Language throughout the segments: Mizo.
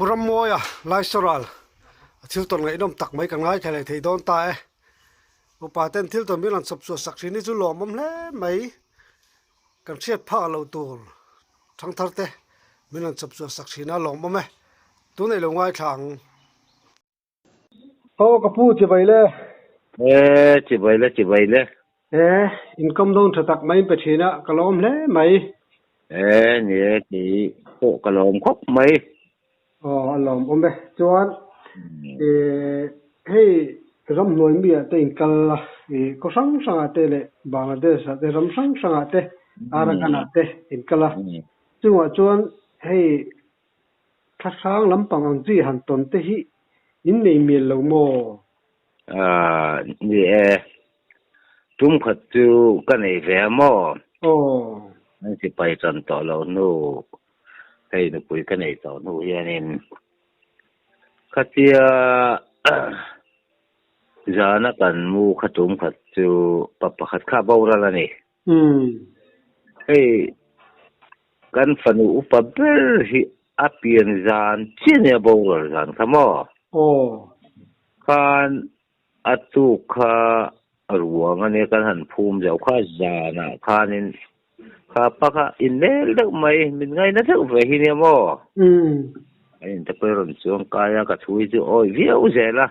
Pu Rammawia Laisoral a thil tawn ngaihnawm tak mai kan ngaithla leh thei dawn ta e. Upa ten thil tawn min rawn chawp chhuah sak thin hi chu lawmawm hle mai. Kan hriat phak lo tur thangthar te min rawn chawp chhuah sak thin a lawmawm e. Tunei lo ngaithla ang. Aw ka pu chibai le. E chibai le chibai le. E income dawn tha tak mai in pe thin a ka lawm hle mai. E ni e ti pawh ka lawm khawp mai. Aw a lawm awm e. Chuan e hei ramhnuai mi ah te in kal a e khaw hrang hrang ah te leh Bangladesh ah te ram hrang hrang ah te Arakan ah te in kal a. Chungah chuan hei Thlahrang lampang ang chi han tawn te hi in nei mial lo maw? Aaa, ni e. Tum khat chu ka nei ve a maw? Aw. An sipai tan tawh lo hnu, hei nupui ka nei tawh hnu hianin khatia zana kan mu kha tum khat chu pa pakhat kha a boral a ni. Hei kan fanu upa ber hi a pian zan chiah nia boral zan kha maw? Aw. Khan a tuk kha ruang ania kan han phum zauh kha zanah khanin kha pa kha inmel deuh mai min ngaina deuh ve hi nia maw? A inte pawh i rawn chuang kai a ka thu hi chu awi viau zel a.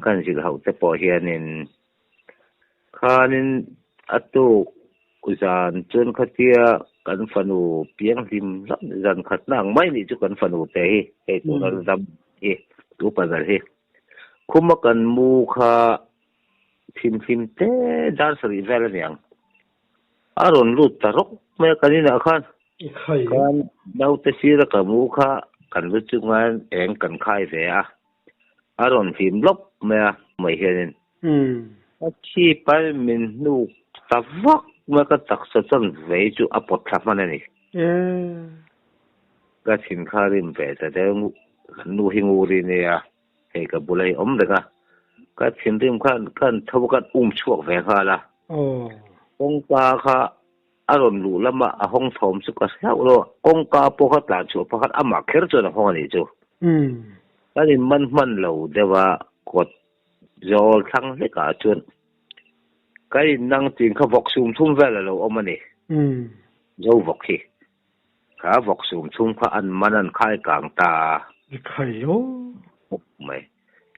Kan zilh ho te pawh hianin khanin a tuk zan chuan khatia kan fanu pianghlim lam zan khatna ang mai nih chu kan fanu te hi hei tuna dam hi tu pasal hi khuma kan mu kha thimhlim te dar sarih vel a niang a rawn lut ta rawk mai a kan inah khan khan naute sira ka mu kha kan lu chunga eng kan khai ve a. A rawn hlim lawp mai a, mai hianin a thi pai min hnuk ta vak mai a, ka taksa chuan vei chu a pawt thla hman a ni. Ka thin kha rim ve ta deuh, kan nu hi nguri nia, hei ka bula hi awm reng a, ka thinrim khan kan tho a kan um chhuak ve nghal a, kawngka kha a rawn luh lama a hawng thawm chu ka hre hauh lo a, kawngka pawh kha tlan chhuah pakhat amah kher chuan a hawng a nih chu. Kan in man hman lo deuh a, kawt zawl thlang hlekah chuan ka in nang chin kha vawk sum thum vel a lo awm a ni. Zo vawk hi. Kha vawk sum thum kha an man an khai kang ta a. I khai aw. Khawp mai.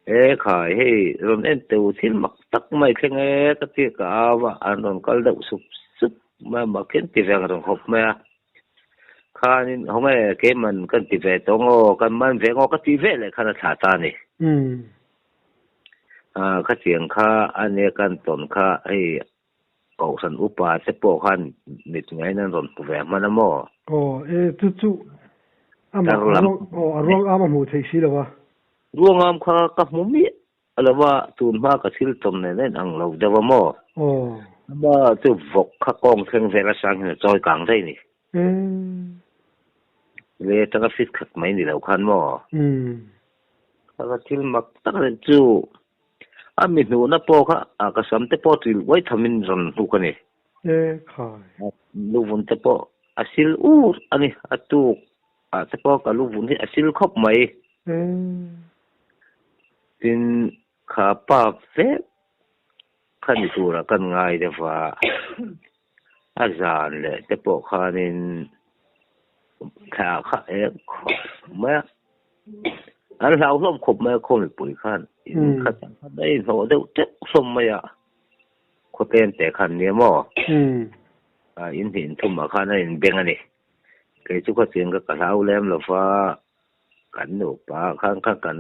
E khai hei rawn en teu thil mak tak mai thleng e ka ti ka au a, an rawn kal deuh sup sup mai a, mak hian ti ve ang rawn khawp mai a. Khanin haw nge keiman kan ti ve tawh ngaw, kan man ve ngaw ka tih ve leh khan a thlah ta a ni. Khatiang kha a nia kan tawn kha hei Kohhran upa te pawh khan mit ngaiin an rawn hmu ve hman a maw? Aw, e, chu chu amah Tar lam. aw, a ruang am a hmuh theih si lo a. Ruang am kha ka hmu miah lo a, tun hma ka thil tawm nen a inang lo deuh a maw? Aw. Ama chu vawk kha kawng thleng vel atang hian a chawi kang daih ni. E. Le atanga fit khat mai ni lo khan maw? Umm. Ka thil mak tak a nih chu. A mi hnuhna pawh kha a ka sam te pawh ṭil uai thamin rawn hnuk a ni. E khai. Luvun te pawh a sil ur a ni. A tuk ah te pawh ka luvun hi a sil khawp mai. E. Tin, kha pa vek kha ni turah kan ngai deuh va, a zan leh te pawh khanin thla kha eng khawp mai a. An hlauhlawm khawp mai a khaw mipui khan in khat ang khan a inhlawh deuh teuh hlawm mai a, khawtlem teh khan nia maw? In hnih inthumah khan a inbeng a ni. Kei chu khatiang ka ka hlau lem lo va, kan nupa khan kha kan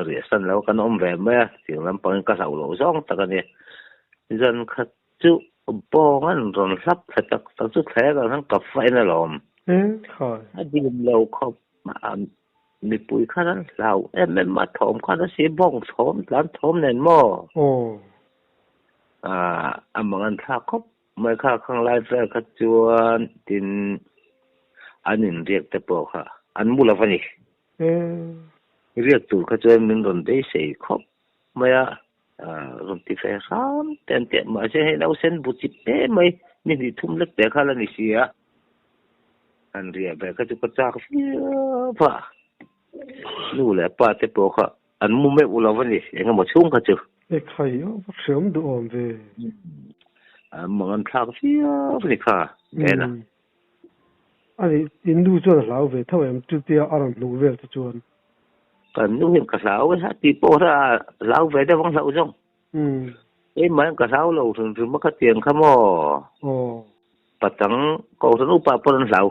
riahsan lo kan awm ve mai a, tiang lampangin ka hlauh loh zawng tak a ni. Zan khat chu bawng an rawn hlap thla tak tak chu thleng ang khan ka fain alawm. A dim lo khawp. Mipui khan an hlau em em a, thawm khan a si bawng thawm tlan thawm nen maw? Aw. A mang an thlak khawp mai kha khang lai vel kha chuan tin an inriak te pawh kha an mu lo a ni. Riak tur kha chuan min rawn beisei khawp mai a, rawn ti ve hram te an ti a, mahse hei nausen bu chip hle mai ni hnih thum lek te kha la ni si a. Han riah ve kha chu ka chak viau a. Nu leh pa te pawh kha an mu meuh lo a ni, eng emaw chhung kha chu. E khai aw, va hreawm duhawm ve. An mang an thlak viau a ni kha, Bena. A nih, in nu chuan a hlau ve tho em? Chutia a rawn hnuh vel te chuan. Kan nu hian ka hlau e, a tih pawh kha a hlau ve deuh ang hlauh zawng. Keimah hian ka hlau lo hrim hrim a khatiang kha maw? Aw. Patang Kohhran upa pawh an hlau.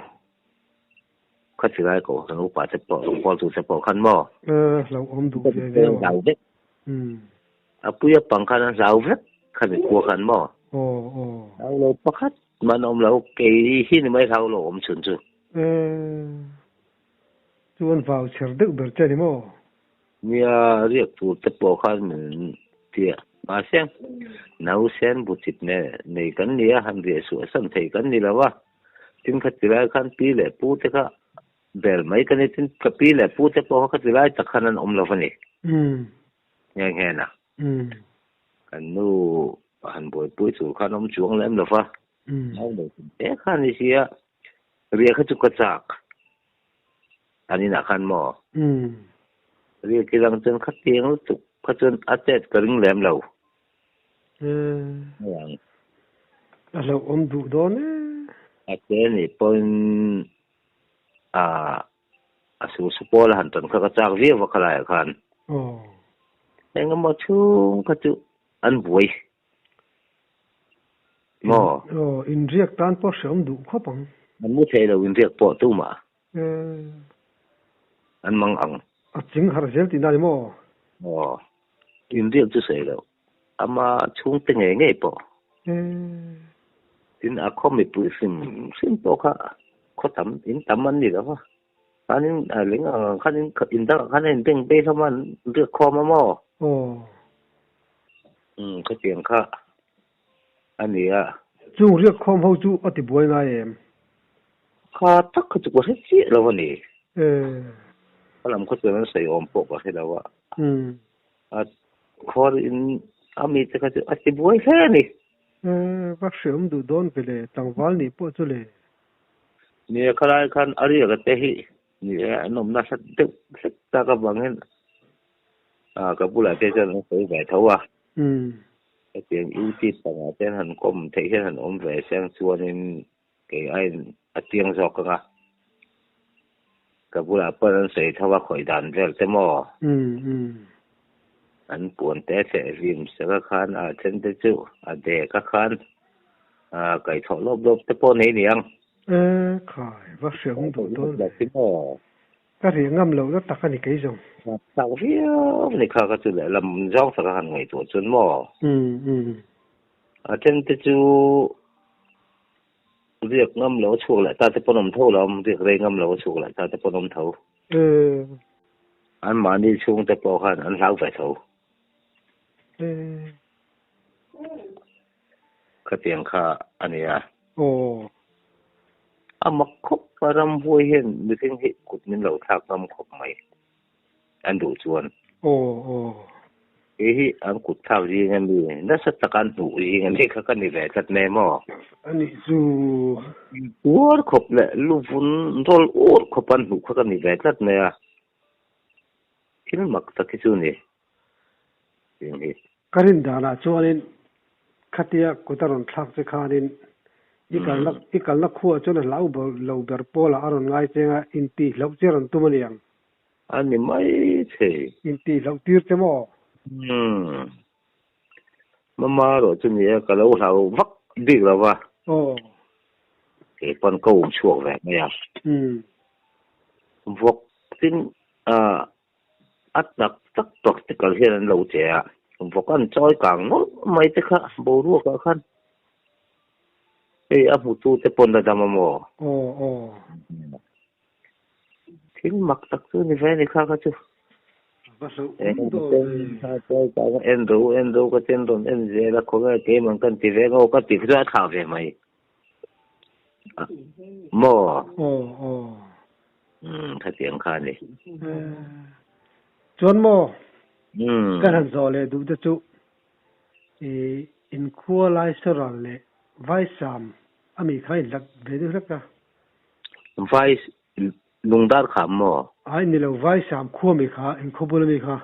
Khatilai Kohhran upa te pawh rawngbawltu te pawh khan maw? E, hlauhawm duh ve viau ang. Hlau vek. A puia pang khan an hlau vek khami khua khan maw? Aw, aw. Hlau lo pakhat mah an awm lo, kei hi ni mai hlau lo awm chhun chu. E, chu an vau chher deuh ber che ni maw? Nia, riak tur te pawh khan min tia. Mahse, nausen buchip nei kan ni a, han riah suah san thei kan ni lo a. Tin kha ti lai khan pi leh pu te kha bel mai ka ni. Tin ka pi leh pu te pawh kha khati lai tak khan an awm lo a ni. Nghe nghe na. Kan nu han buaipui tur khan awm chuang lem lo va. Nau nei tum te kha a ni sia. Riah kha chu ka chak. An inah khan maw? Riah ki lang chuan khatiang lutuk kha chuan a chet ka ring lem lo. A hlauhawm duh dawn e. A che nih pawhin a su su pawl a han tawn kha ka chak viau a khalaiah khan. Eng emaw chhung kha chu an buai maw? Aw, inriak tan pawh hreawm duh khawp ang. An mu thei lo inriak pawh tumah. An mang ang. A ching harh zel tihna ni maw? Aw, inriak chu sawi loh. Ama chhungte ngei ngei pawh. Tin, a khaw mipui hrim hrim pawh kha khaw tam, in tam an ni lo va. Khanin a leng ang ang khanin in dangah khan a inbeng bei hlawm a, an riak khawm a maw? Aw. Umm, khatiang kha a ni a. Chung riak khawm ho chu a ti buai ngai em? Kha tak kha chu ka hre chiah lo a ni. E. Ka lam khaw chuan an sawi awm pawh ka hre lo a. A khuar in a mi te kha chu a ti buai hle a ni. E, va hreawm duh dawn ve le, tlangval nih pawh chu le. Nia, khalai khan a riak a te hi ni e, an awm nasa deuh hlek tak avangin ka bulah te chuan an sawi ve tho a. Hetiang YouTube pangah te han kawm theih hian han awm ve seng chuanin kei aiin a chiang zawk ang a. Ka bulah pawh an sawi tho a khawih dan vel te maw? An puan te thleh hlim sela khan a then te chu a dek a khan kaihthawh lawp lawp te pawh nei niang. E khai, va hreawm duh dawn ve. Ka riah ngam loh na tak a ni kei zawng. Chak viau ni kha ka chu lehlam zawng tak a han ngaihtuah chuan maw? A then te chu riak ngam lo a chhuak leh ta te pawn awm tho lo, riak rei ngam lo a chhuak leh ta te pawn awm tho. An mahni chhung te pawh khan an hlau ve tho. Khatiang kha a nia. Aw. A mak khawp a, ramhuai hian mihring hi kut min lo thlak ngam khawp mai. An duh chuan. Aw aw. Kei hi an kut thlak zing a mi, nasa taka an hnuh zing a mi kha ka ni ve tlat mai maw? A nih chu. Tuar khawp leh luvun rawl ur khawp an hnuh kha ka ni ve tlat mai a. Thil mak tak hi chu ni. Tiang hi. Ka rin danah chuanin khatia kut a rawn thlak che khanin i kalna i kalna khuaah chuan a hlau lo ber pawlah a rawn ngai cheng a, intihhlauh che rawn tum a ni ang. A ni mai thei. Intihhlauh tir che maw? Umm. Mama erawh chu ni e, ka lo hlau vak bik lo va. Aw. Kei pawn ka um chhuak ve mai a. Umm. Vawk tin ah A tak tak practical hian an lo che a, vawk an chawi kang nawlh mai te kha boruak ah khan hei a hmutu te pawn a dam a maw? Aw aw. Thil mak tak chu ni ve ni kha kha chu. Va hlauh awm dawn ve. Chawi kang a en ro en ro ka ten rawn en zel a khawnge keimah kan ti ve ngaw ka ti kha chu a thlah ve mai. Maw? Aw aw. Umm khatiang kha a ni. Chuan maw kan han zawh leh duh te chu i inkhua lai saral leh Vaisam a mi kha inhlat ve deuh hlek a. Vai Lungdar kham maw? Ai ni lo, Vaisam khua mi kha, in khaw bul ami kha.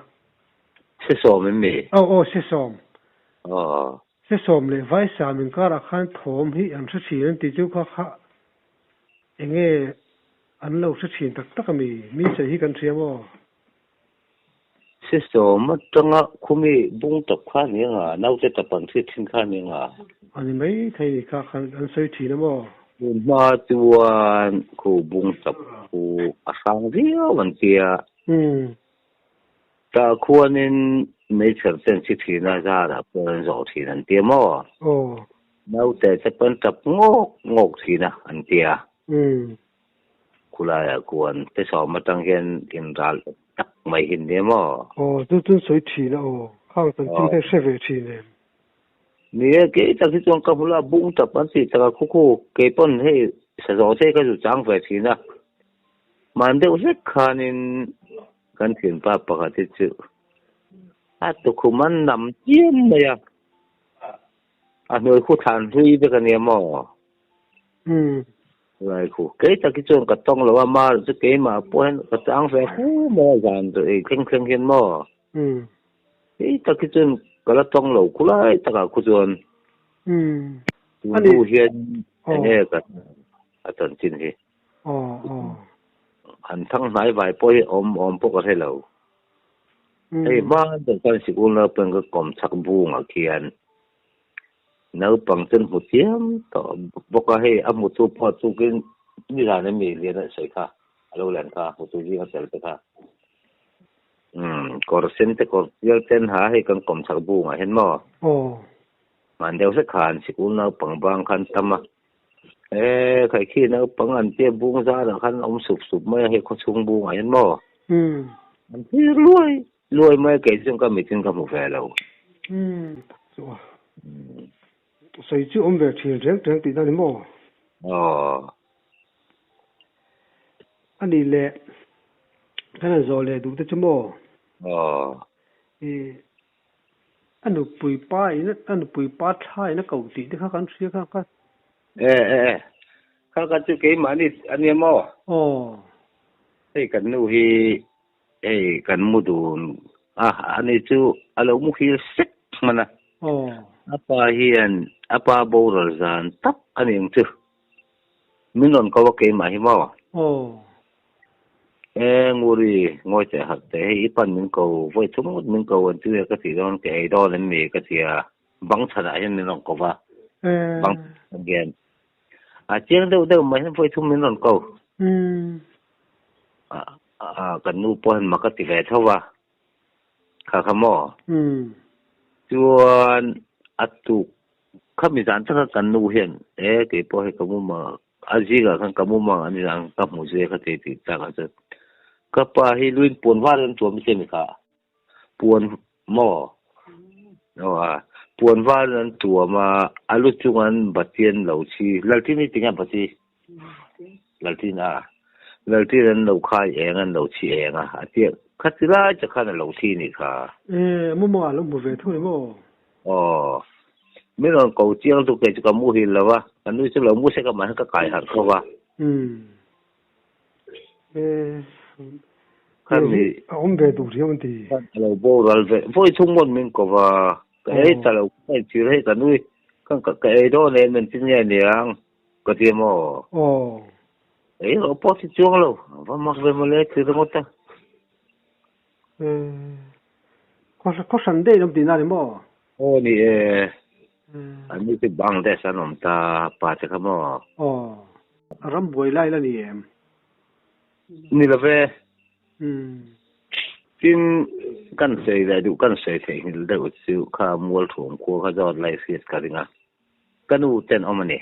Sesawm em mi? Aw aw, Sesawm. Aw. Sesawm leh Vaisam inkarah khan thawm hi an hre thin an tih chu kha kha enge an lo hre thin tak tak ami? Mi sawi hi kan hria maw? Sesawm atanga khumi bung tap kha ni anga, naute tap an hriat thin kha ni anga. A ni mai thei ni kha khan an sawi thin a maw? Tun hma chuan khu bung tap khu a hrang viau an tia. Tah khuanin meichher ten chi thin a zarah pawh an zawh thin an tia maw? Naute te pawh an tap ngawk ngawk thin a an tia. Khulaiah khuan Tesawm atang hian inral tak mai hi nia maw? Aw, chu chuan sawi thin a aw. Khang chanchin kha i hre ve thin em? Ni e, kei tak hi chuan ka hmu la, bung tap an tih tak a khu khu, kei pawn hei sazawh te ka zu chang ve thin a. Hman deuh hlek khanin kan thianpa pakhat hi chu a tukhum an nam chiam mai a, a hnuai khu thlan hlui vek a nia maw? Lai khu kei tak hi chuan ka tawng lo a, mar chu keimah pawh hian ka chang ve fu mai a zan ei thleng thleng hian maw? Kei tak hi chuan ka la tawng lo khulai takah khu chuan tun hnu hian eng nge ka a chanchin hi han thang hnai vai pawh hi awm awm pawh ka hre lo. Hei hma deuh khan sikul naupang ka kawm chak bungah khian Naupang chu an hmu chiam tawh bawk a, hei a hmutu pawh tukin nizan em mi lian a sawi kha, a lo len kha, hmutu zing a tel te kha. Umm, kawr sen te kawr tial te an ha a, hei kan kawm chak bungah hian maw? Aw. Hman deuh hlek khan sikul naupang bang khan tam a, e khaikhi naupang an tia bung zarah khan an awm sup sup mai a, hei khawchhung bungah hian maw? Umm. An thlir luai Luai mai kei chuan ka mitin ka hmu ve lo. Umm chu a. Sawi chu awm ve thin reng reng tihna ni maw? Aw. A nih leh kan han zawh leh duh te chu maw? Aw. I a nupui pa in a nupui pa thla in a ko tih te kha kan hria kha kha. E e e. Kha kha chu keimahni a nia maw? Aw. Hei kan nu hi Hei kan mu dun a, ani chu a lo muhil sek hman a. A pa hian a pa boral zan tak a ni ang chu. Min rawn ko a keimah hi maw? E Nguri, ngawi teh harh teh, hei i pan min ko, vawi thum ngawt min ko an chu e ka tih dawn, ka ei dawn em mi ka ti a, bang chhanah hian min rawn ko va, bang chhan hian a chiang deuh deuh mai hian vawi thum min rawn ko. Kan nu pawh hian mak a ti ve tho va, kha kha maw? Chuan a tuk khami zan taka kan nu hian e kei pawh hei ka mu mang a zingah khan ka mu mang an zan ka hmu zui a kha ti tih takah chuan ka pa hi luin puan var an tuam che ni kha puan maw aw a puan var an tuam a a lu chungan bati an lo chhi laltin hi tinge bati Laltin a, Laltin an lo khai eng an lo chhi eng a, a tia kha ti lai che khan a lo thi nih kha. E, mawmawng ah lo hmu ve thung ni maw? Aw, min rawn ko chiang chu kei chu ka muhil lo va, ka nui chu lo mu sek a mahse ka kai harh kho va. Umm. E, hei a awm ve duh riau an ti. Khan a lo boral ve, vawi chhung mawn min ko va, ka ei ta lo, ka inchhir hei ka nui, ka ei dawn em engtin nge niang? Ka ti maw? Aw. Ei rawh pawh ti chuang lo. Va mak ve mawle ti ringawt a. Umm. Khaw hran daih an awm tihna ni maw? Aw ni e. An ni chu Bangladesh an awm ta pa te kha maw? Aw. A ram buai lai la ni em? Ni lo ve. Umm. Tin, kan sawi leh duh kan sawi theihnghilh deuh chu kha Mualthuam khua kha zawt lai hriat ka ring a. Ka nu ten awm a ni.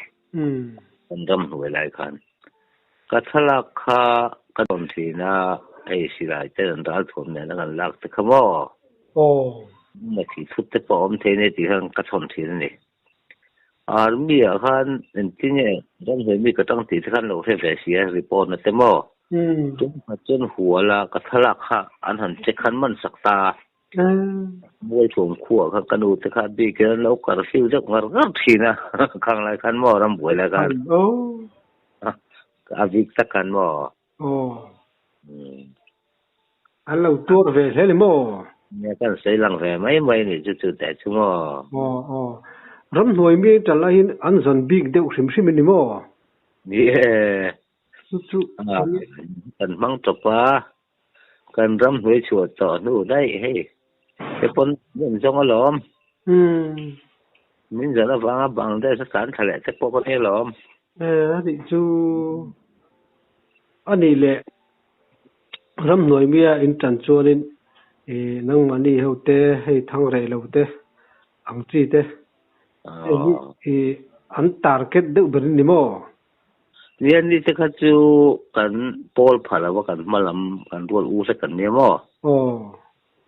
Kan ram hnuai lai khan. Ka thlalak kha ka dawn thin a, hei silai ten an ral thuam nen a kan lak te kha maw? Ma thih thut te pawh a awm thei nia tih khan ka chhawn thin a ni. Army ah khan engtin nge ram hnuai mi ka tang tih te khan lo hre ve si a, report na te maw? Tum khat chuan hual a, ka thlalak kha an han check khan man sak ta a. Mualthuam khuah kha ka nu te kha bikin an lo kar fiu deuh ngar ngar thin a, khang lai khan maw ram buai lai khan a bik tak khan maw. Aw. An lo tuar ve hle ni maw? Nia kan sawi lang ve mai mai ni chu chu teh chu maw? Aw aw. Ramhnuai mi ṭan laiin an zawn bik deuh hrim hrim a ni maw? Ni e. Chu chu kan hmang tawp a, kan ramhnuai chhuah tawh hnu daih hei. He pawn min zawng alawm. Min zawn avanga Bangladesh a tlan thla leh te pawh ka ni alawm. E a nih chu a nih leh ramhnuai mia in tan chuanin i nangmahni ho te hei thang reh lo te ang chi te hei hi i an target deuh ber in ni maw? Nia ni te kha chu kan pawl pha lo a kan hma lam kan rual u te kan nia maw? Aw.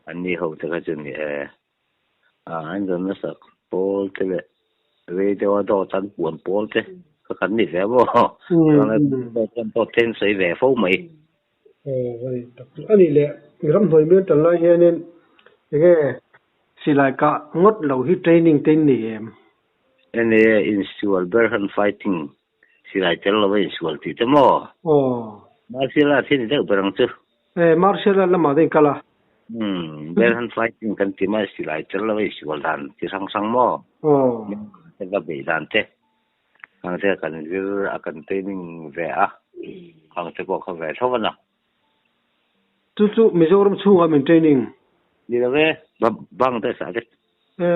An ni ho te kha chu ni e. An zawn nasa pawl te leh rei deuha dawt an puan pawl te kha kan ni ve maw? Kan dawt then sawi ve fo mai. Aw a ni tak chu. A nih leh ramhnuai hmel tan lai hianin enge silai kah ngawt lo hi training te in nei em? Enge insual ber han fighting silai tel lova insual tih te maw? Aw. Martial art hi ni deuh ber ang chu. E, martial art lamah te in kal a. Umm, ber han fighting kan ti mai silai tel lova insual dan chi hrang hrang maw? Aw. Te va beih dan te. Khang te kan zir a kan training ve a, khang te pawh kha ve tho a na. Chu chu Mizoram chhungah min training. Ni lo e, Bangladesh ah te. E,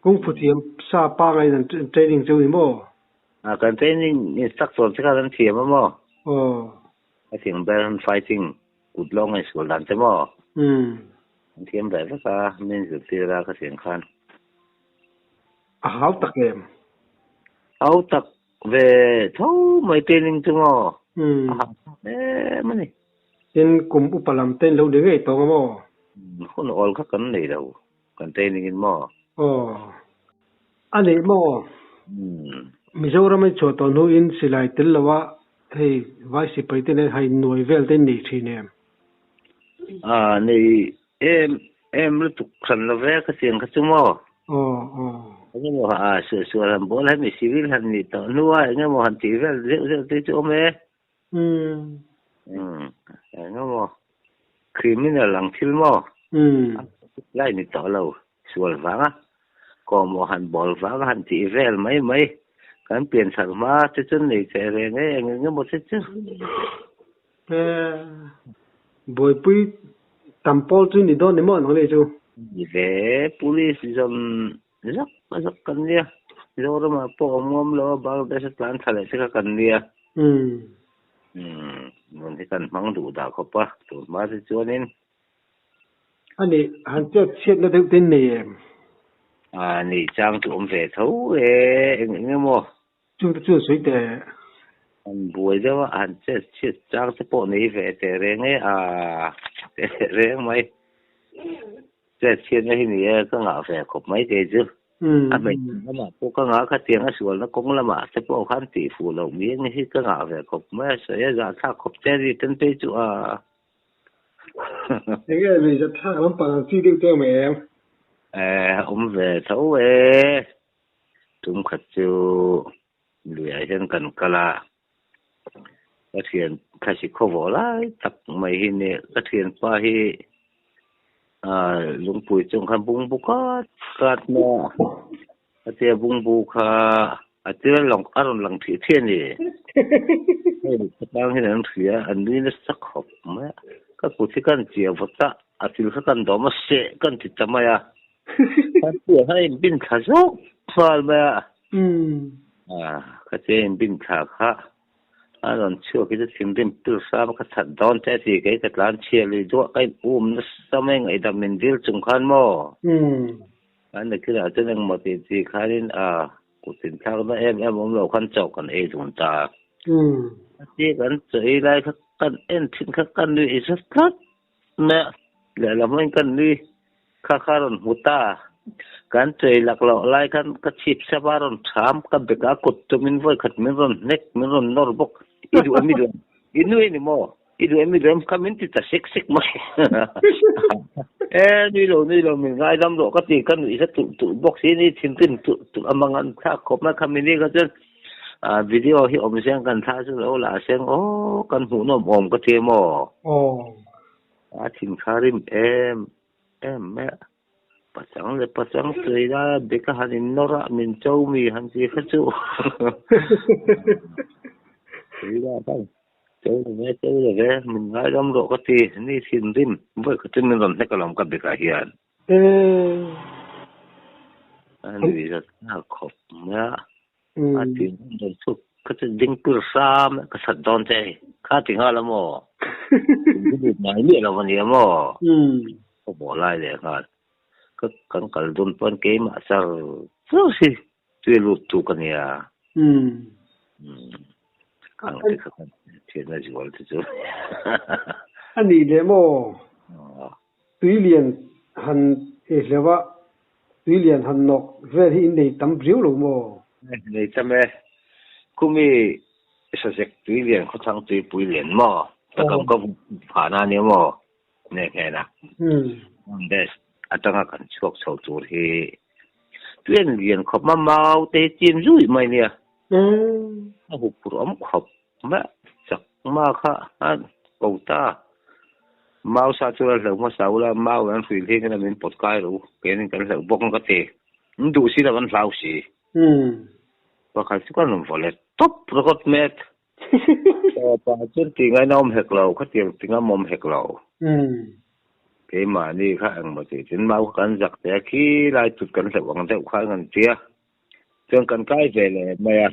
kung fu thiam sa pangai in an training chu ni maw? A kan training instructor te khan an thiam a maw? Aw. A thiam ber an fighting kut lawng a insual dan te maw? Umm. An thiam ve vek a, min zirtir a ka thiam khan. A hau tak em? Hau tak ve tho mai training chu maw? A hau tak em a ni. Tin, kum upa lam te in lo ni ngei tawng a maw? Hun awl kha kan nei lo, kan training in maw? Aw. A nih maw? Mizoram in chhuah tawh hnuin silai tel lo a hei vai sipai te nen hai nuai vel te in nei thin em? A nei em em lutuk hran lo ve ka chiang kha chu maw? Aw aw. Eng emaw a suah sual han bawl hemi civil han nih tawh hnua eng emaw han tih vel zeuh zeuh te chu awm e. Umm. Umm eng emaw criminal ang thil maw? Umm. Lai ni tawh lo sual vanga kawmawh han bawl vanga han tih vel mai mai kan pian chhar hma te chu nei che reng e eng eng emaw te chu. Eh buaipui tam pawl chu ni dawn ni maw nang leh chu? Ni ve police zawn zak zak kan nia Zoramah pawh awm ngawm lo a Bangladesh a tlan thla leh te kha kan nia. Umm. Umm nun hi kan hmang duh dah khawp a tun hma te chuanin. A nih, han chet chhiatna deuh te in nei em? A nih chang chu awm ve tho e, eng eng emaw? Chung te chuan sawi teh. Han buai deuh a, han chet chhiat chang te pawh nei ve teh reng e, a teh reng mai. Chet chhiatna hi ni e, ka ngah ve khawp mai kei chu. A hmeichhe lamah pawh ka ngah khatiang a sualna kawng lamah te pawh khan tih fuh loh miang hi ka ngah ve khawp mai a, sawi a zahthlak khawp che a ni ten phei chu a. Enge lui zat thlak lampang ang chi deuh te awm em? Eh, awm ve tho e. Tum khat chu luiah hian kan kal a, ka thian thasi khawvawh lai tak mai hi nia, ka thianpa hi ah lungpui chung khan bungbu kat kat mai a, A tia bungbu kha a tir a lang a rawn lang thih thih a ni. Hei khawtlang hian an hria a, an nui nasa khawp mai a. Ka kut hi kan chiah vawt a, a thil kha kan dawm a, seh kan ti ta mai a. Kan piah khan a inbin thla zawk nghal mai a. Ka tia inbin thla kha a rawn chhuak hi chu thinrim pil hram a, ka that dawn che a ti kei ka tlan chhia lui duah ka in um nasa mai ngaihdam min dil chung khan maw. An nakinah chuan engmaw tih chi khanin a kut inthlakna em em awm lo khan chaw kan ei dun ta. A ti kan chaw ei lai kha kan en thin kha ka nui zat tlat mai a, lehlam hawiin ka nui kha kha rawn hmu ta. Kan chaw ei lak loh lai khan ka chhip sap a rawn tham ka bek a kut chu min vawi khat min rawn hnek min rawn nawr bawk. I duh em i duh em? I nui a ni maw? I duh em i duh em kha min ti ta sek sek mai. E nui lo nui lo min ngaidam rawh ka ti ka nuih hla tulh tulh bawk si ni thinrim tulh tulh a mangan thlak khawp mai kha mini kha chuan A video hi awm seng kan thla chu lo la seng aw kan hmuhnawm awm ka ti maw? Aw. A thin kha rim em em mai a. Pachang leh pachang sawi lai a beka han in nawr a min cho mi han ti kha chu. Sawi la khan cho lo ve cho lo ve min ngaidam rawh ka ti ni thin rim vawi khat chu min rawn hnek alawm ka bekah hian. A nui zat nghal khawp mai a. A ti rawn chhuk ka chu ding pir hram ka sat dawn che hei. Kha ti nghal a maw? Ka lut ngai miah lo a nia maw? Ka bawh lai leh nghal. Ka kan kal dun pawn keimah char char hi tui lut tu ka nia. Ang te kha kan thianna zual te chu. A nih leh maw? Tui lian han ei hleuh a, tui lian han nawk vel hi in nei tam riau lo maw? Nei tam e. Khumi sazek tui lian khawthlang tuipui lian maw? Ka kam ka phahna a nia maw? Nge hnena. Bangladesh atanga kan chhuak chho tur hi tui an lian khawp a, mau te hi chim zui mai nia. A huphurh awm khawp Mah chak ma kha a ko ta. Mau sa chu a hleuh hmasa ula, mau an hrui hling in a min pawt kai ru, keinin kan hleuh bawk ang ka ti. An duh si lo, an hlau si. Pakhat chu kan rawn vaw leh tawp ringawt mek. Tawpah chuan tih ngaihna awm hek lo, khatiang ti ngam awm hek lo. Keimahni kha engmaw tih tin mau kha kan zak teh a, khi lai tut kan hleuh ang deuh kha an ti a. Chuan kan kai ve leh mai a,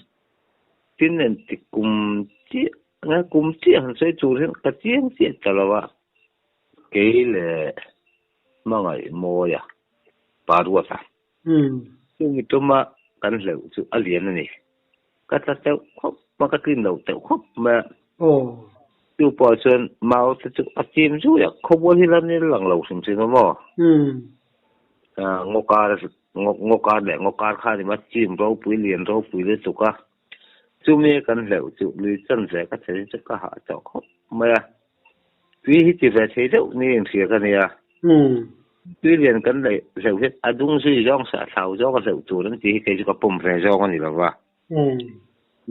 tin enti kum chiah nge kum chiah han sawi tur hian ka chiang chiah ta lo a, kei leh hmangaih mawia pa ruata chumi tuma kan hleuh chu a lian a ni, ka tla teuh khawp a ka tlin lo teuh khawp mai a, chu pawh chuan mau te chu a chim zui a, khawbual hi la nil lang lo hrim hrim a maw? Ngaw kar Ngaw kar leh ngaw kar kha a ni mai, chim ropui lian ropui lutuk a, chumi kan hleuh chu lui chan ve ka thei chu ka hah tawh khawp mai a, tui hi ti ve thei deuh ni inhria ka nia, tui lian kan hleuh hian a dung zui zawng sah thlau zawng a hleuh tur an tih hi kei chu ka pawm ve zawng a ni lo va,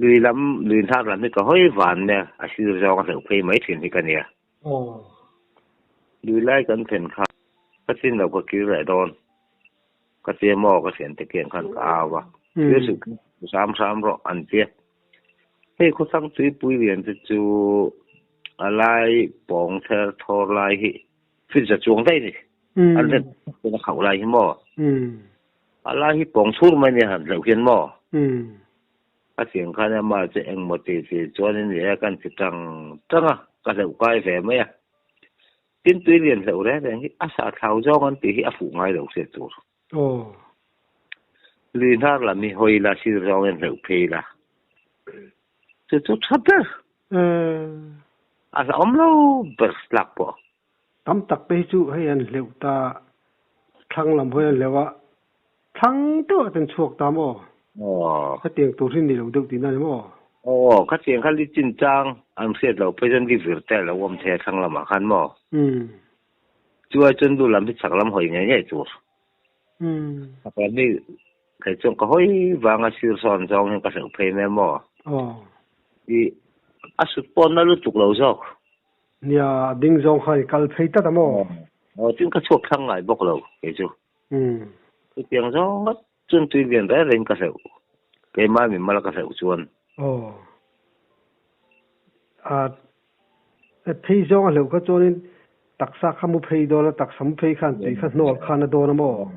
lui lam lui hnar lam hi ka hawi van mai a, a sir zawng a hleuh phei mai thin hi ka nia. Lui lai kan thlen kha ka chin lo ka kir leh dawn. Ka tia maw ka thiante kiang khan ka au a, thil suh hram hram rawh an tia. Hei khawthlang tuipui lian te chu a lai pawng ther thawr lai hi fit za chuang daih ni. An ren a khauh lai hi maw. A lai hi pawng chhur mai nia han hleuh hian maw. A thiang khan ama chu engmaw ti ti chuan in nia kan ti tang tang a, ka hleuh kai ve mai a. Tin tui lian hleuh reng reng hi a sah thlau zawng an tih hi a fuh ngai lo hriat tur. Lui hnar lam hi hawi la sir zawng hian hleuh phei la. Chu chu tha ber. A hlauhawm lo ber tlak pawh. Tam tak te hi chu hei an hleuh ta thlang lam hawi an hleuh a, thlang deuh ah ten chhuak ta maw? Khatiang tur hi ni lo deuh tihna ni maw? Aw, khatiang kha li chin chang an hriat loh phei chuan li vir te a lo awm thei a thlang lamah khan maw? Chu ai chuan lu lam hi chhak lam hawi ngei ngei tur. Chhak lam hi kei chuan ka hawi vanga sir sawn zawng hian ka hleuh phei mai maw? I a sut pawnna lutuk lo zawk. Nia, a ding zawng khan i kal phei tlat a maw? Aw, tin ka chhuak thlang ngai bawk lo kei chu. Chutiang zawng ngawt chuan tui lian reng reng ka hleuh. Keimah mi mal ka hleuh chuan. Aw. A phei zawng a hleuh kha chuanin taksa kha mu phei dawn a, taksa mu phei khan tui kha hnawl khan a dawn a maw?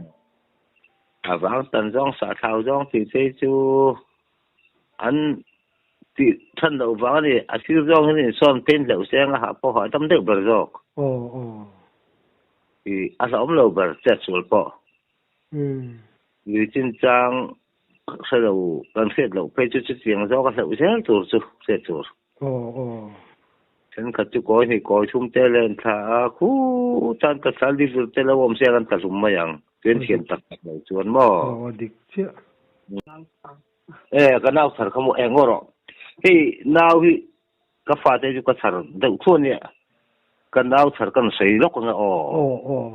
A vang tan zawng sah thlau zawng tih phei chu An tih than loh vang a ni. A sir zawng hian insawn paint hleuh se anga hah pawh hah tam deuh ber zawk. I a hlauhawm lo ber chet sual pawh. Lui chinchang hre lo kan hriat loh phei chu chutiang zawk a hleuh zel tur chu hriat tur. Thenkhat chu kawi hnih kawi thum te len thla a khu tan ka thla liver te lo awm se a kan tla hlum mai ang. Chuan thiam tak tak lo chuan maw? Aw a dik chiah. E ka nau chhar kha maw eng rawh. Hei nau hi ka fate chu ka chhar deuh thu ania. Ka nau chhar kan sawi lawk anga aw. Aw aw.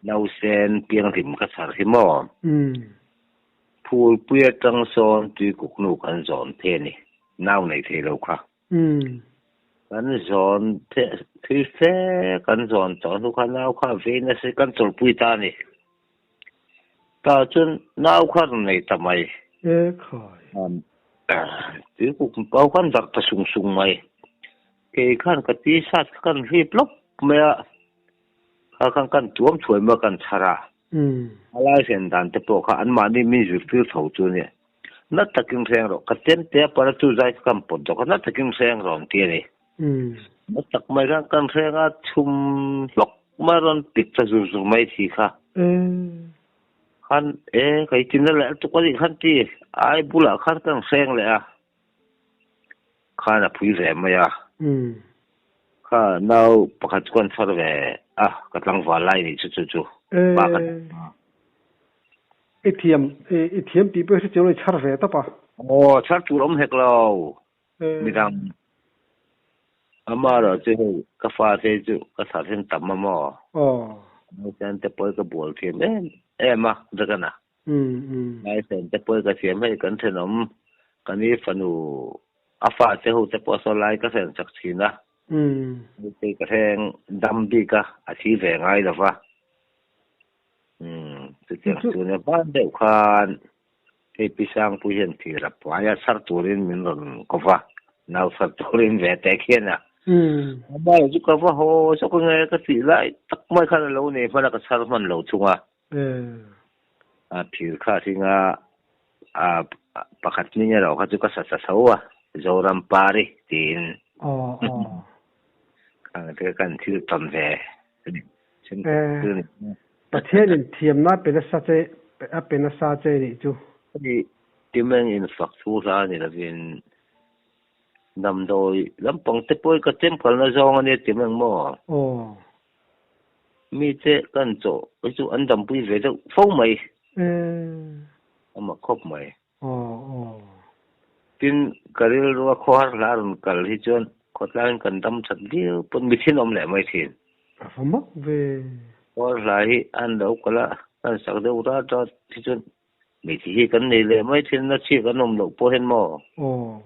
Nausen pianghlim ka chhar hi maw? Phulpui atang sawn tuikuk nu kan zawn phei a ni, nau nei thei lo kha. Kan zawn thui fe kan zawn tawh hnu kha nau kha vei nasa kan chawlhpui ta a ni. Tah chuan nau kha rawn nei ta mai. E khai. Tuikuk pau khan darh ta sung sung mai. Kei khan ka t-shirt kha kan hlip lawp mai a, kha khan kan tuam thuai mai a kan chhar a. A lai hren dan te pawh kha anmahni min zirtir tho chu a nia. Na takin hreng rawh, ka tem te a para chu zai kha kan pawt zawk a, na takin hreng rawh an ti a ni. Na tak mai khan kan hreng a, chhum hlawk mai rawn pik ta zur zur mai thi kha. Khan e, ka i tina leh lutuk a nih khan ti, ai bulah khan kan hreng leh a. Khan a phui ve mai a. Kha nau pakhat chu kan chhar ve a, ka tlangval lai nih chu chu chu pa ka I thiam i thiam tih pawh hi hre chiang lo i chhar ve tawp a. Aw, chhar tur awm hek lo midang. Amaherawh chu hei ka fa te chu ka chhar hian tam a maw? Aw. Naupang te pawh hi ka bual thiam em em a, Jagan-a. Ngaihven te pawh ka thiam hei kan thenawm ka ni fanu a fa te ho te pawh saw lai ka hren chak thin a, hei ka hreng dam bik a, a thi ve ngai lo va. Chutiang chu nia hman deuh khan hei Pi Sangpui hian thir a pai a, chhar turin min rawn ko va, nau chhar turin ve teh khian a. Amah chu ka va haw zawk ange ka tih lai tak mai khan a lo nei hman a, ka chhar hman lo thung a. A phir kha hringa a pakhat hming erawh kha chu ka sa sa tho a, Zoram Pari tiin. Khang te kan thil tawn ve Pathianin thiamna a pe nasa che a pe nasa che nih chu. Hei Timeng in fak thu hla ni lovin damdawi lampang te pawh hi ka chem kalna zawng a nia Timeng maw? Aw. Mite kan chaw hi chu an dampui ve deuh fo mai. A mak khawp mai. Tin, ka rilrua khawhar hla rawn kal hi chuan khawtlaiin kan dam that viau pawn mi thin awm leh mai thin. A va mak ve. Khawhar hla hi an lo kal a, kan sak deuh rat rat hi chuan Hmeichhe hi kan nei leh mai thin a, chhiat an awm loh pawh hian maw? Aw.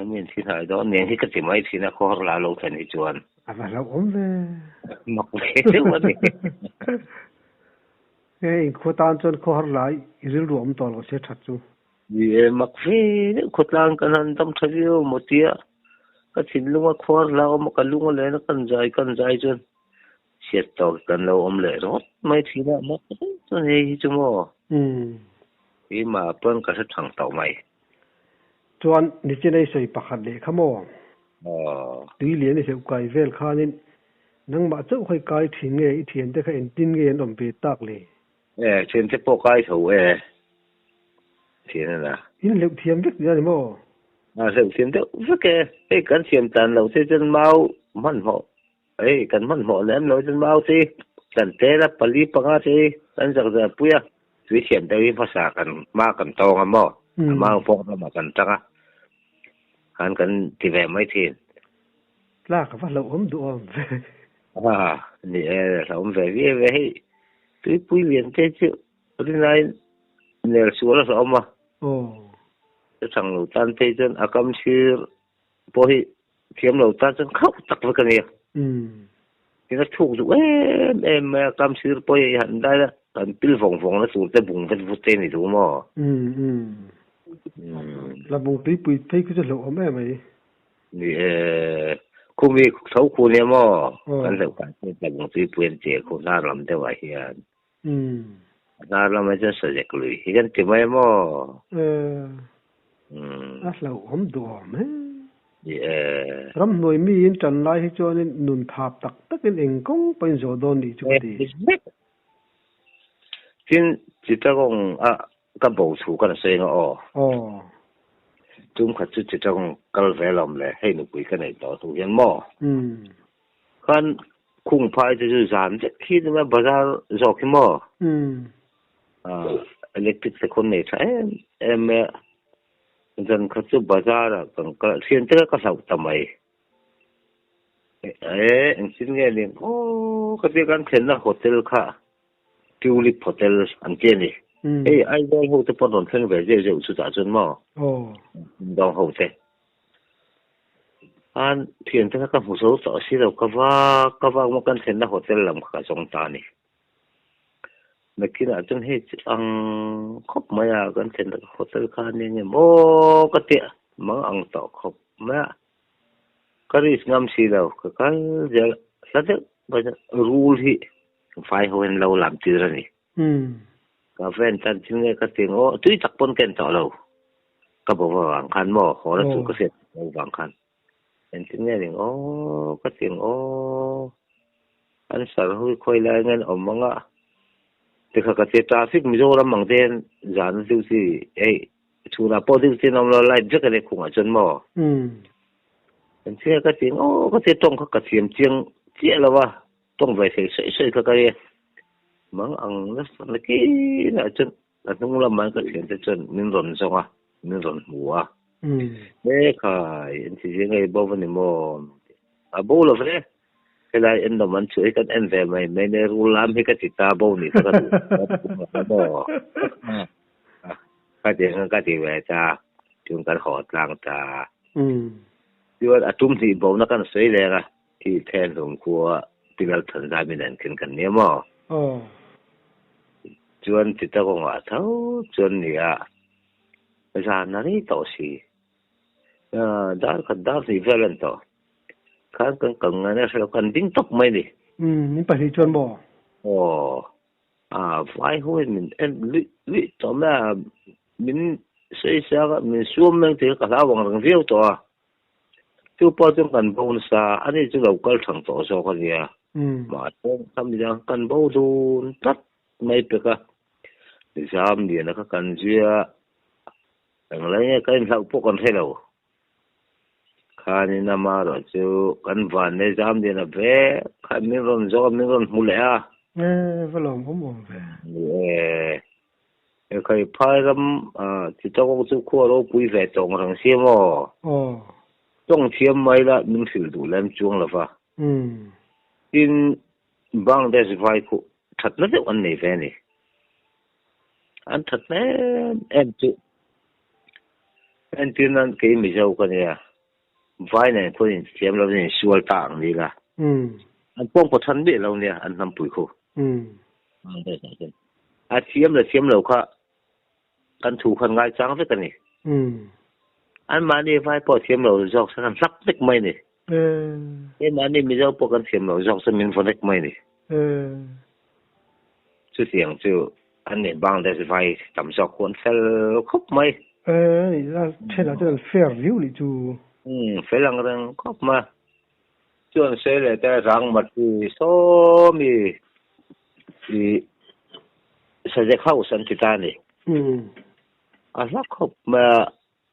Mi in thi hnai dawn nen hi ka ti mai thin a, khawhar la lo thlen hi chuan. A va hlauhawm ve. Mak ve deuh a ni. He inkhua tan chuan khawhar la i rilru awm tawh lo se that chu. Ni e, mak ve deuh khawtlang kan han dam tha viau maw tia ka thinlunga khawhar la awm a, ka lung a len a kan zai kan zai chuan Chhiat tawk kan lo awm leh rawt mai thin a, mak tak chuan hei hi chu maw? Keimah pawn ka hre thang tawh mai. Chuan nichin ei sawi pakhat leh kha maw? Tui lian i hleuh kai vel khanin nangmah chauh kha i kai thin nge i thiante kha engtin nge an awm ve tak le? E, thiante pawh kai tho e, thian a na. In hleuh thiam vek tih a ni maw? A hleuh thiam deuh vek e, hei kan siam tan loh te chuan mau hmanhmawh Hei kan hmanhmawh lem lo chuan mau te kan tel a, pali panga te kan zak zar pui a, tui thiam deuh hi hmasa kan hma kan tawng a maw, a mau pawh ramah kan tang a, khan kan ti ve mai thin. Tlak a va hlauhawm duh awm ve. A ni e, hlauhawm ve viau e, hei tuipui lian te chu rinaiin nel sual a hlauhawm a, chutang lo tan phei chuan a kam sir pawh hi Thiam lo tan chuan khauh tak vek a nia. Tin a chhuk duh em em mai a, kam sir pawh hi han dai a, kan pil vawng vawng na tur te bung vet vut te a ni duh maw? La bung tuipui phei khu chu hlauhawm em mai. Ni e, khumi tho khu nia maw? Kan hlauh kan chu la bung tuipui an tih khu hnar lam deuh ah hian. Hnar lamah chuan sazek lui hi kan ti mai maw? A hlauhawm duhawm he. Ni e. Ramhnuai miin tan lai hi chuanin nun thap tak takin eng kawng pawhin zawh dawn nih chu ka ti. Tin, Chittagong a ka bo thu kan sawi ang aw. Aw. Tum khat chu Chittagong kal ve lawm le, hei nupui ka neih tawh hnu hian maw? Khan khung phai te chu zan vek khi ni mai bazar zawk hi maw? Electric te khawn nei tha em em mai a, zan khat chu bazar ah kan kal a, thian te kha ka hlauh ta mai. E engtin nge ni aw ka tia kan thlenna hotel kha Tulip Hotel an ti a ni. Hei Aizawl ho te pawn rawn thleng ve zeuh zeuh chutah chuan maw? Dawng ho te. Khan thiante kha ka hmu zo tawh si lo, ka va ka vak maw kan thlenna hotel lam kha ka zawng ta a ni. Nakinah chuan hei chu ang khawp mai a, kan thlenna hotel kha a nia nge maw ka ti mang ang tawh khawp mai a. Ka risk ngam si lo, ka kal zel hla deuh mai chuan rul hi vai ho hian lo lam tir a ni. Ka ven tan thil nge ka ti ngaw, tui tak pawn ka en tawh lo. Ka bo vang khan maw, haw na chu ka hriat lo vang khan. Engtin nge ning aw, ka ti ngaw. An sar hui khawi lai nge an awm ang a. Tikha ka ti traffic Mizoram ang te hian zan a duty ei chhunah pawh duty an awm lo light vek a ni khungah chuan maw. Engtin nge ka ti ngaw, ka ti tawng kha ka thiam chiang chiah lo a. Tawng ve thei sawi sawi kha ka ria. Mang ang nasa nakinah chuan a hnung lamah ka thiante chuan min rawn zawng a, min rawn hmu a. He khai, en chi zing ei bo va ni maw? A bo lo ve. Helai en nawm an chhuah hi kan en ve mai mai nia, rul lam hi ka ti ta bo nih kha ka duh ta maw? Ka ti ang ka ti ve ta, chuan kan haw tlang ta. Chuan a tum hnih bona kan sawi leng a. Hi Thenhlum khua Pilal Thanzai min en khin kan nia maw? Aw. Chuan Chittagong-ah tho chuan nia zan a rei tawh si. Dar khat dar hnih vel a ni tawh. Khan kan kal ngai nasa lo, kan ding tawp mai ni. Umm, min pahnih chuan maw? Aw. A vai ho in min en luih luih tawh mai a, min sawi siak a, min suam meng tih kha ka hlau ang reng viau tawh a. Chu pawh chuan kan bo nasa, ani chu lo kal thang tawh zawk a nia. Mahse khami dang kan bo dun tlat mai pek a, zam liana kha kan zui a, englai nge kan inhlauh pawh kan hre lo. Khanin amaherawh chu kan van nei zam liana vek khan min rawn zawk a, min rawn hmu leh a. E, va lawm awm awm ve. E. Ekhai phai ram Chittagong chu khua ropui ve tawng reng sia maw? Aw. Tawng thiam mai la min hrilh duh lem chuang lo va. Tin, Bangladesh vai khu thatna deuh an nei ve a ni. An thatna em em chu entir nan kei Mizo ka nia, vai nen khuan inthiam lovin insual ta ang ni la. An pawngkaw than miah lo nia an hnampui khu. Bangladesh ah chuan. A thiam leh thiam lo kha kan thu khan ngaichang vek a ni. Anmahni vai pawh thiam lo zawk se kan hlak vek mai a ni. Keimahni Mizo pawh kan thiam lo zawk se min vaw vek mai a ni. Chutiang chu an ni Bangladesh vai tam zawk khu an fel khawp mai. Then ah chuan an fair viau nih chu. Fel ang reng khawp mai. Chuan sawi leh te rang mati sawmi i Sajek House an ti ta a ni. A hla khawp mai a,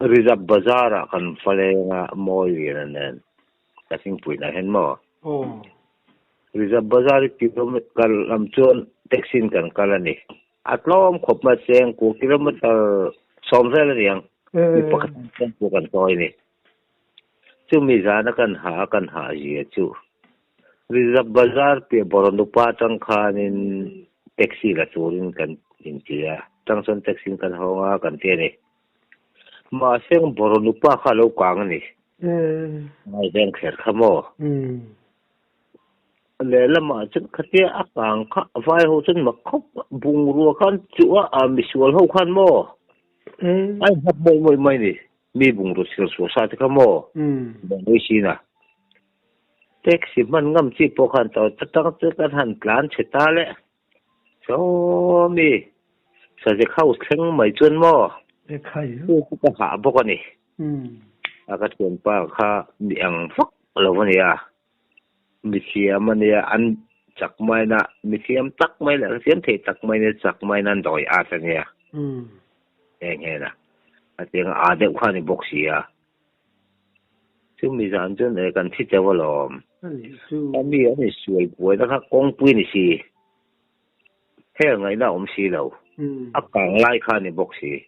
Rizab Bazar ah kan va leng a, mawi lian nen ka thingpui nah hian maw? Rizab Bazar hi kilometer lam chuan taxi in kan kal a ni. A tlawm khawp mai a, chengkua kilometer 10 vel a ni ang, mi pakhat chengkua kan chawi a ni. Chumi zana kan hah a kan hah zia chu Rizab Bazar piah Boronupa atang khanin taxi la turin kan inti a, tang chuan taxi in kan hawng a kan ti a ni. Mahse Boronupa kha a lo kang a ni. Ngaihven kher kha maw? Lehlamah chuan khatia a kang kha vai ho chuan mak khawp bungrua khan chuh a, misual ho khan maw? A inhap mawih mawih mai a ni. Mi bungraw chhiar chhuah sa te kha maw? Bawngui sin a. Taxi hman ngam chi pawh khan to ta tang chu kan han tlan chhe ta le. Saw mi Sajek House thleng mai chuan maw? Chu chu ka hah bawk a ni. A ka thianpa kha mi ang vak lo a nia. Mi thiam a nia, an chak maina mi thiam tak mai leh thiam thei tak mai nia chak maina an dawi at a nia. Heng hena a tiang a deuh kha a ni bawk si a. Chumi zan chuan e kan thi teuh alawm. A mi an insual buaina kha kawngpui a ni si. Hel ngaihna a awm si lo. A kang lai kha a ni bawk si.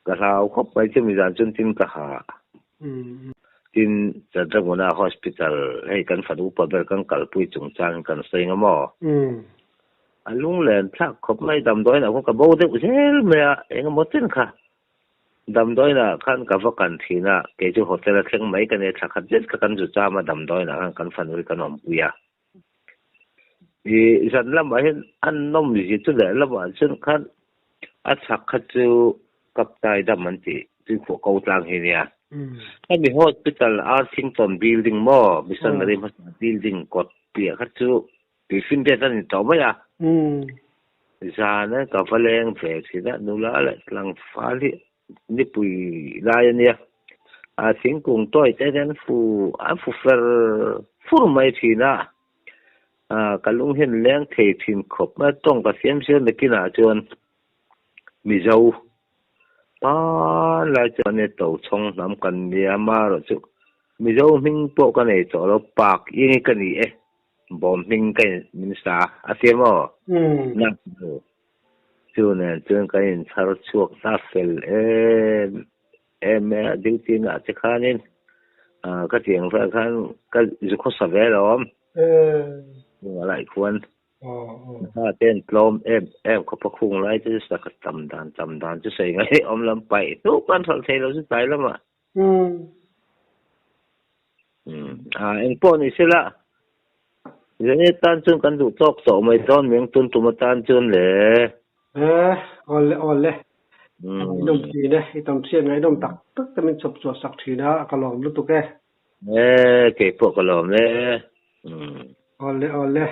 Ka hlau khawp mai chumi zan chuan tin ka ha. Tin Chandraguna Hospital hei kan fanu upa ber kan kalpui chungchang kan sawi nga maw? A lunglen thlak khawp mai damdawiin ah khawn ka bo deuh zel mai a, eng emaw chen kha damdawiin ah khan ka va kan thin a, kei chu hotel a thleng mai ka nia, thla khat zet kha kan zu cham a damdawiin ah khan kan fanu hi kan awmpui a. Ih zan lamah hian an nawm zia chu leh lamah chuan khan a chhak kha chu Kaptai dam an tih tuikhuah ko tlang hi nia. Hemi hospital Arthington building maw missionary hmasa building kawt piah kha chu Tuifinriat a ni tawh mai a. Zan a ka va leng ve thin a, nula leh tlangval hi nipui lai a nia. A thingkung tawi te hian fu an fu fer fur mai thin a. Ka lung hian leng thei thin khawp mai a, tawng ka siam siam nakinah chuan Mizo hmanlai chuan nia Tochhawng hnam kan nia amaherawh chu Mizo hming pawh ka nei tawh lo, Pak Ingi ka ni e, bawm hming ka in min sa a tia maw? Na chu nen chuan kan inchhar chhuak ta fel em em e a, duty na ah te khanin ka tiang vel khan ka zu khawsa ve alawm, chungah lah i khuan. Hna te an tlawm em em khawp a khung lai te chu saka tam dan tam dan chu sawi ngai awm lam paih hnuk an hralh thei lo chu tlai lamah. A engpawh ni sela zane tan chuan kan duh tawk tawh mai dawn meng tun tum atan chuan le. E awle awle ngaihnawm thin e i tam hriat ngaihnawm tak tak te min chhawp chhuah sak thin a ka lawm lutuk e. E keipawh ka lawm e. Awle awle.